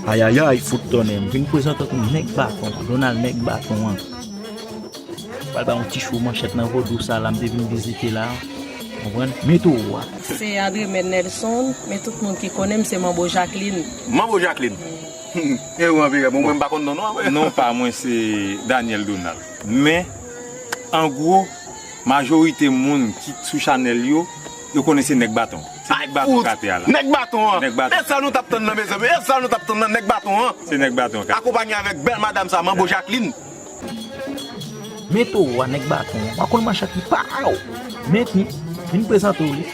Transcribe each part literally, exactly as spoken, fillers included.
Ayayay, fout tonnè, m vin prezante w kòm nèg baton, Donald nèg baton an. Pral ba yon ti cho manchèt nan vodou sa la, m te vin vizite la. Konprann? Mete w a. Se Andre Med Nelson, men tout moun ki konnen m se Manbo Jacqueline. Manbo Jacqueline. E ou anpire, bon, mwen m pa konn non non, apre. Non pa mwen se Daniel Donald. Men, an gwo, majorite moun ki sou chanèl yo, yo konnen se nèg baton. Se nèg baton k atè a la. Nèg baton an. Nèg baton. E sa nou t ap tann nan, mezanmi. E sa nou t ap tann nan, nèg baton an. Se nèg baton k atè a. Akonpanye avèk bèl madanm sa, Manbo Jacqueline. Men towo a, nèg baton an. W a konn manchèt li pa w. Men vin, vin prezante w li.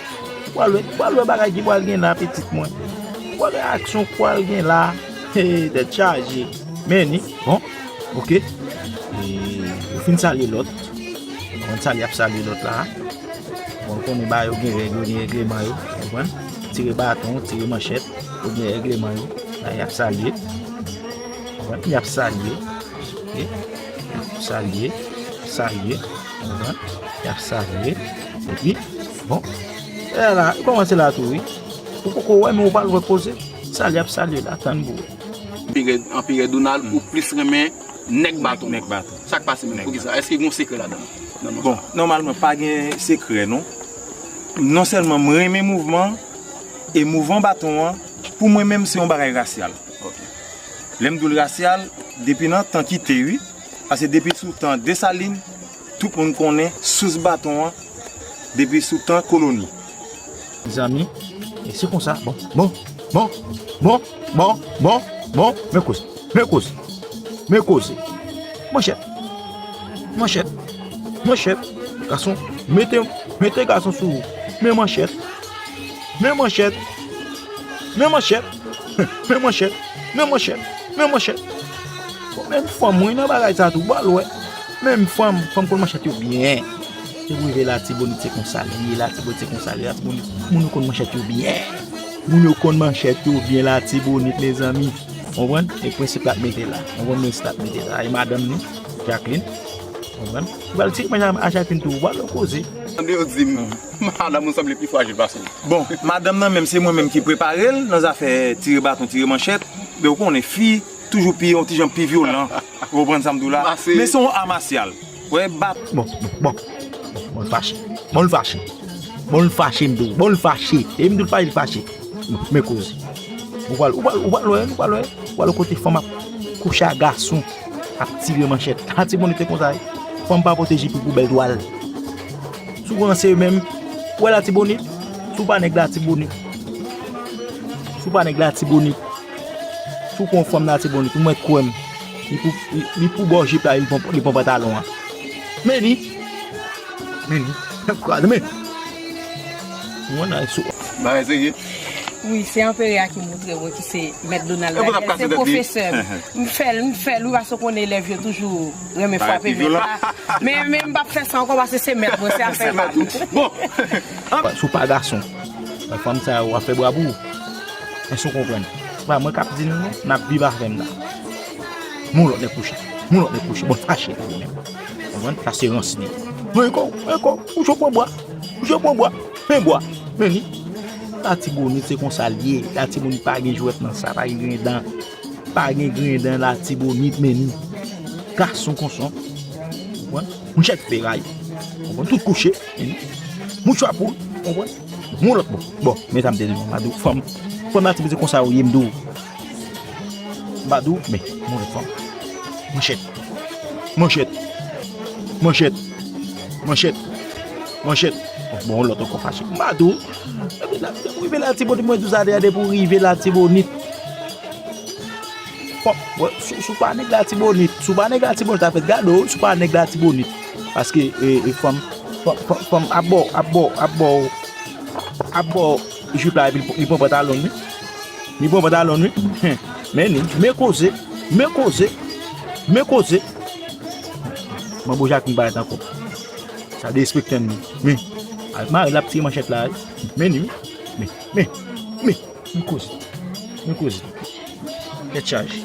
W a wè, w a wè bagay ki pral gen la, pitit mwen. W a wè aksyon k pral gen la. He, tèt chaje. Men ni, bon, oke. E, yo fin salye lòt. Konn salye ap salye lòt la. Bon, konnen ba yo gen règ yo, gen règleman yo. Konprann? Tire baton, tire manchèt, yo gen règleman yo. La y ap salye. Konprann? Y ap salye. Oke? Y ap salye, salye. Konprann? Y ap salye. Epi, bon. E la, yo kòmanse la tou, wi. Ou poko wè, men ou pral wè koze. Salye ap salye la, tann pou wè. Anpire, anpire Donald, ou plis renmen nèg baton. Nèg baton. Sa k pase menm? Poukisa? Èske gen yon sekrè ladan? Nan non sa. Bon, nòmalman, pa gen sekrè, non. Non sèlman m renmen mouvman an, e mouvman baton an, pou mwen menm, se yon bagay rasyal. Ok. Lè m di w l rasyal, depi nan tan ki te, wi. Paske depi sou tan Desalin, tout moun konnen sous baton an, depi sou tan koloni. Mezanmi, e se konsa, bon, bon, bon, men koze, men koze, men koze. Manchèt, manchèt, manchèt. Gason, mete, mete gason sou ou. Men manchèt, men manchèt, men manchèt, men manchèt, men manchèt, men manchèt. Bon, menm fanm, wi, nan bagay sa tou, ba l wè. Menm fanm, fanm konn manchèt yo byen. Se pou rive Latibonit, se konsa l ye, Latibonit, se konsa l ye, Latibonit. Moun yo konn manchèt yo byen. Moun yo konn manchèt yo byen, Latibonit, mezanmi. Konprann? E prensip l ap mete la. Konprann prensip l ap mete la. E madanm ni, Jacqueline. Konprann? Ou pral tire manchèt a Jacqueline tou, ou pral wè koze. Tande yo di m, madanm ou sanble pi frajil pase m. Bon, madanm nan menm, se mwen menm ki prepare l nan zafè tire baton, tire manchèt. Men ou konnen, fi, toujou pi, yon ti jan pi vyolan. Ou konprann sa m di w la? Men se yon a masyal. Wè, bat. Bon, bon, bon. Bon, l fache. Bon, l fache. Bon, l fache, m di w. Bon, l fache. E m di w l fache, l fache. Bon, men koze. Ou pral, ou pral, ou pral wè, ou pral wè. Ou pral wè kote fanm ap kouche a gason, ap tire manchèt. Latibonit te konsa, wi. Fanm pa pote jip pou bèl twal. Si w ranse menm, ou wè Latibonit, si w pa nèg Latibonit. Si w pa nèg Latibonit. Si w pran yon fanm Latibonit, ou mèt kwè m. Li pou, li, li pou ba w jip la, li pran, li pran pantalon an. Men ni. Men ni. Kraze men. Mwen nan sou. Bagay serye. Wi, se Anperè a ki montre mwen ki se mèt Donald Daniel, se pwofesè m. M fè l, m fè l, wi, paske w konnen elèv yo toujou renmen frape mèt la. Men, men m p ap fè sa ankò paske se mèt mwen, se afè pa m. Bon. Si w pa gason, fanm sa yo ap fè bra pou ou. Èske w konprann? Se pa mwen k ap di nou non, n ap viv avè m la. Moun lòt nèg kouche. Moun lòt nèg kouche. Bon, fache tou menm. Konprann? Sa se rans li. Mwen ankò, mwen ankò. Ou cho pran bwa. Ou cho pran bwa. Men bwa. Men ni. Latibonit se konsa l ye. Latibonit pa gen jwèt nan sa. Pa gen grenn dan. Pa gen grenn dan Latibonit, men ni. Gason konsa. Konprann? Manchèt feray. Konprann? Tout kouche. Men ni. Mouchwa poul. Konprann? Yon lòt bò. Bon, men sa m te di nou, m a di w, fanm, fanm Latibonit se konsa yo ye, m di w. M a di w, men, yon lòt fanm. Manchèt. Manchèt. Manchèt. Manchèt. Manchèt. Bon, bon, yon lòt ankò fache. M a di w. Depi la, depi w rive Latibonit, mwen di w sa deja, depi w rive Latibonit. Bon, bon, si, si w pa nèg Latibonit, si w pa nèg Latibonit, afè gade w, si w pa nèg Latibonit. Paske, e, e, fanm, fanm, fanm, fanm ap ba w, ap ba w, ap ba w, ap ba w jip la, epi li, li pran pantalon l, wi. Li pran pantalon l, wi. Men ni, men koze, men koze, men koze. Manbo Jacqueline parèt ankò. Sa derespektan li. Men, al mare l ap tire manchèt la, wi. Men ni, wi. Men, men, men. Men koze. Men koze. Tèt chaje.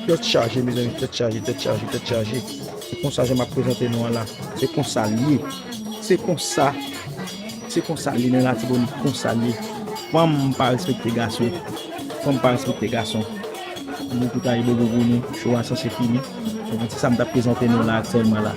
Tèt chaje, mezanmi, tèt chaje, tèt chaje, tèt chaje. Se konsa jan m ap prezante nou an la. Se konsa l ye. Se konsa. Se konsa l ye nan Latibonit, konsa l ye. Fanm pa respekte gason. Fanm pa respekte gason. Nou tout a Ibobo pou nou. Show a sanse fini. Donk, se sa m t ap prezante nou la aktyèlman la.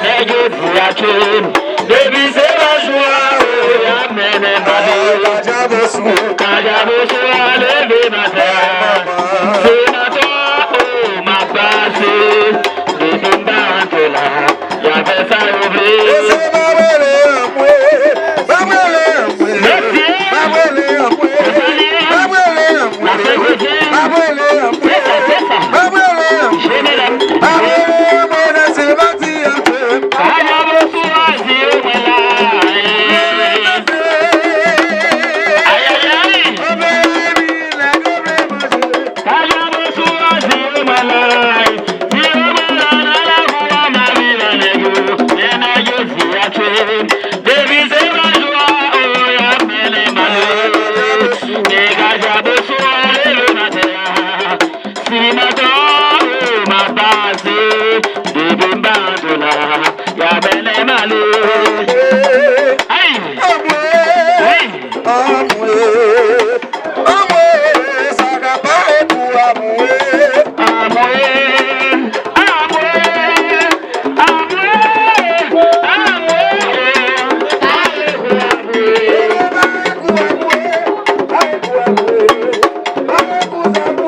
Nèg yo di a tchoum, depi se pa jou a, o, y ap mennen bandi. Kajabosou, Kajabosou a leve maten. Se nan tò, o, m ap pase. Depi m pa antre la, y ap fè sa yo vle. Mesye, pa rele anmwe, pa rele anmwe, pa rele anmwe, pa rele anmwe, pa rele anmwe, pa rele anmwe, pa rele anmwe, nan se bandi ap fè. Ay, ay, ay. Si m antre, m ap pase. Depi m pa antre la, y ap mennen m ale. Ay! Wi! Anmwe, anmwe, sa ka parèt pou anmwe. Anmwe, anmwe, anmwe, anmwe. Pare pou anmwe. Pare pou anmwe. Pare pou anmwe. Pare pou anmwe. Pare pou anmwe. Anmwe.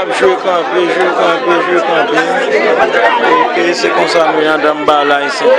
Jwe kanpe, jwe kanpe, jwe kanpe. Ok, se konsa nou ye andan bal ayisyen.